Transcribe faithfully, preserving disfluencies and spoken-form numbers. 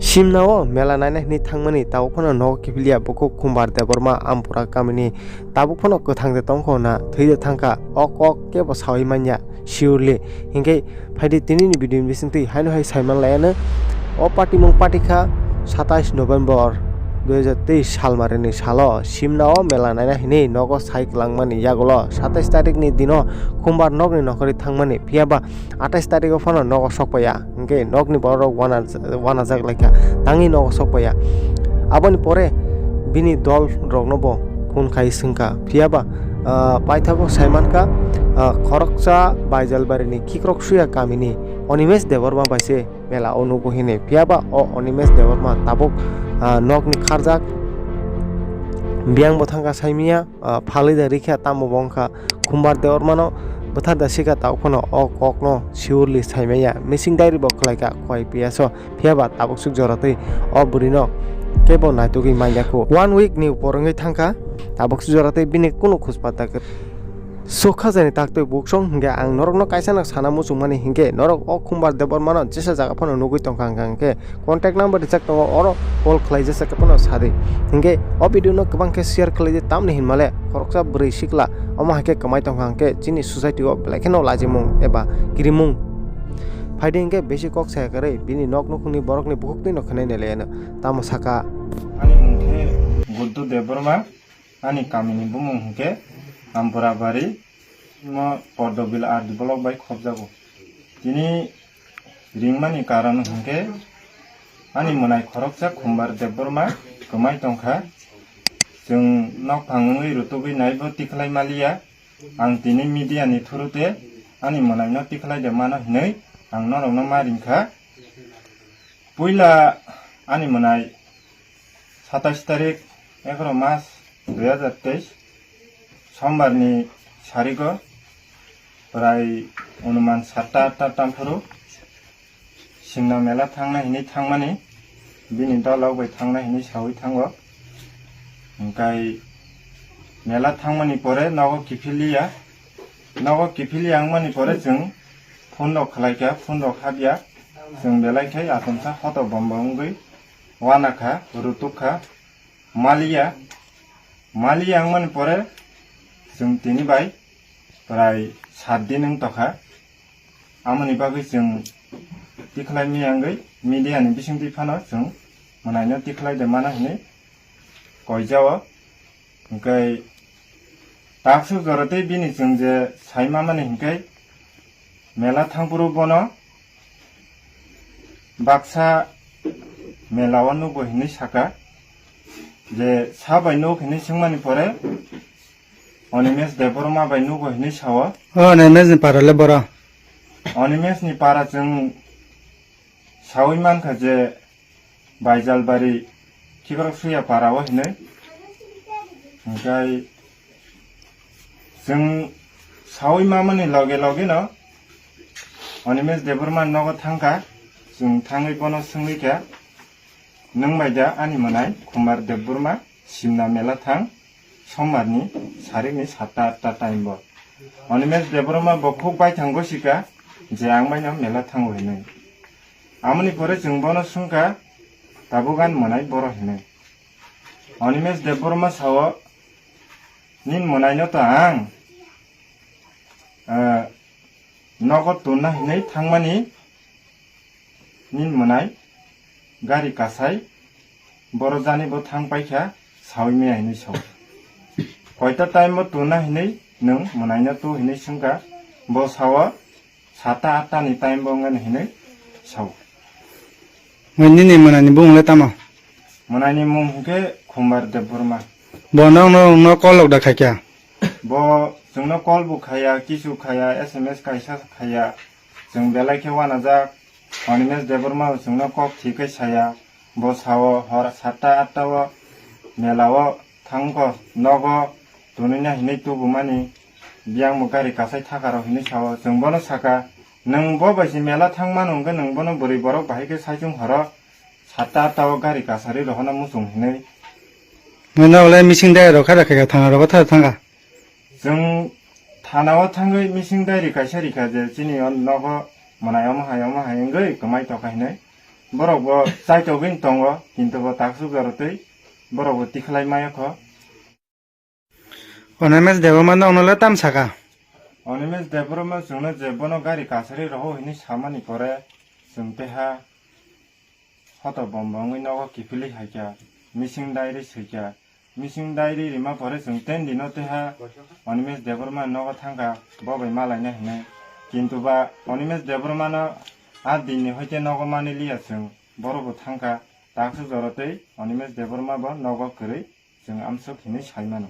Simna o mela naina hinwi thangmani tabuk phano nogo kiphilya bukhuk Khumbar Debbarma Ampura kamini. Tabuk phano kwthang de tongkho na thwi de thangkha, o kok kebo sawi manya surely. Hinkhe phaidi tinini video ni bisingtwi haino hai saiman layano. O patimung patikha satais November dui hajar teis salmarini salo Simna o mela naina hinwi nogo sai kwlangmani yagulo satais tarikni dino Khumbar nokni nokhorwi thangmani, phiyaba atais tarikgo phano nogo sokpaiya, hinkhe nokni borok wana, wanajak laikha, tangwi nogo sokpaiya. Aboni pore bini dol rokno bo phone khai swngkha, phiyaba, ah, paithago saimankha, ah, khoroksa Baijalbarini Khikrok Suya kamini Onimesh Debbarma bai se mela o nugo hini, phiyaba o Onimesh Debbarma tabuk, ah, nokni kharjak biyang bo thangkha saimiya, ah, phalwi da rikha tamo bo wngkha. Khumbar Debbarmano bwthar da sikha, tabuk phano o kokno surely saimanya. Missing diary bo khlaikha koi piyaso, phiyaba tabuk suk joratwi o bwrwino kebo naitugwi manya kho. One week ni upor wngwi thangkha, tabuk suk joratwi bini kunu khujpat da kwrwi. Sokha jani taktwi buksong hinkhe ang norokno kaisa no sana muchungmani hinkhe norok o Khumbar Debbarmano jesa jaga phano nugwi tongkha, hwnkha hinkhe contact number rijak tongo, oro call khlai jesa khe phano sadi. Hinkhe o video no kwbang khe share khlai di, tamni hinmale khoroksa bwrwi sikla omo hai khe kwmai tongkha hinkhe chini society o belai kheno lajimung eba kirimung phaidi hinkhe besi kok saya kwrwi bini nok nukhungni borokni bukhuk twi no khwnai nai laiano tamo saka. Ani mung khe Buddu Debbarma, ani kamini bumung hinkhe Ampura Bari, mo Pordobil R D block bai khopjago. Tini ringmani karon hinkhe ani mwnai khoroksa Khumbar Debbarma kwmai tongkha. Chwng nokphang wngwi rutugwi naibo tikhlai maliya. Ang tini media ni through te ani mwnaino tikhlai de mano hinwi ang norokno ma ringkha. Puila ani mwnai satais tarik, egaroh mas dui hajar teis, sombar ni sarigo, prai onuman satta atta tamphuru Simna mela thangnai hinwi thangmani, bini dolok bai thangnai hinwi sawi thango. Hwnkhe mela thangmani pore nogo kiphiliya, nogo kiphiliya wngmani pore chwng phone rok khlaikha, phone rok habya, chwng belai khe achomsa hoto bombo wngwi wanakha, rutukha, maliya, maliya wngmani pore chwng tini bai prai sat din wng tokha. Amoni bagwi chwng tikhlai miyangwi media ni bisingtwi phano chwng mwnaino tikhlai de mano hinwi koijao. Hwnkhe taksuk jora tei bini chwng je sai mamani hwnkhe mela thangphuru bono baksa mela o nugo hinwi saka, je sa bai nuk hinwi swngmani pore Onimesh Debbarma bai nugo hinwi sao. O Onimesh ni para le boro. Onimesh ni para chwng sawi mankha je Baijalbari Khikrok Suya para o hinwi. Hwnkhe chwng sawi mamani loge loge no Onimesh Debbarma nogo thangkha, chwng thangwi bono swngwi kha, "Nwng bai da ani mwnai Khumbar Debbarma Simna mela thang sombar ni sarik ni satta atta time bo?" Onimesh Debbarma bo khuk baithang gosikha je ang bai no mela thango hinwi. Amoni pore chwng bono swngkha, "Tabuk ani mwnai boro hinwi?" Onimesh Debbarma sao, "Nini mwnaino to ang, eh, nogo tonna hinwi thangmani, nini mwnai gari kasai boro jani bo thang paikha, sawi maya hinwi sao. Koita time bo tonna hinwi nwng mwnaino to hinwi swngkha, bo sao, satta atta ni time bo wngani hinwi sao." Nini mwnani bumung le tamo? Mwnani mung hwnkhe Khumbar Debbarma. Bo nokno, no call lok da khaikha? Bo chwngno call bo khaya, kisu khaya, S M S kaisa khaya. Chwng belai khe wanajak. Onimesh Debbarma bo chwngno kok thwi khe saya. Bo sao hor satta atta o mela o thangkho, nogo tonwi na hinwi tubumani, biyang bo gari kasai thaka rok hinwi sao. Chwng bono saka, "Nwng bo bai se mela thang mano hwnkhe nwng bono bwrwi borok bahai khe saichung horo satta atta o gari kasari rohorna muchung hinwi." Mano le missing diary rok kha da khaikha, thana rogo tha thangkha. Chwng thana o thangwi missing diary kaisa rikha je chini o nogo mwnai omo hai omo hai wngwi kwmai tokha hinwi. Borok bo chaitogwini tongo, kintu bo taksuk jorotwi borok bo tikhlai maya kho. Onimesh Debbarma nokno le tam saka? Onimesh Debbarma chwngno je bono gari kasari rohor hwnwi samani pore chwng teha hoto bombo wngwi nogo kiphilwi haikha, missing diary swikha. Missing diary rima pore chwng ten dino teha Onimesh Debbarma nogo thangkha, bo bai malaina hwnwi. Kintu ba Onimesh Debbarmano a dinni hoite nogo mani liya chwng, borok bo thangkha, taksuk jorotwi Onimesh Debbarma bo nogo kwrwi chwng amsuk hwnwi sai mano.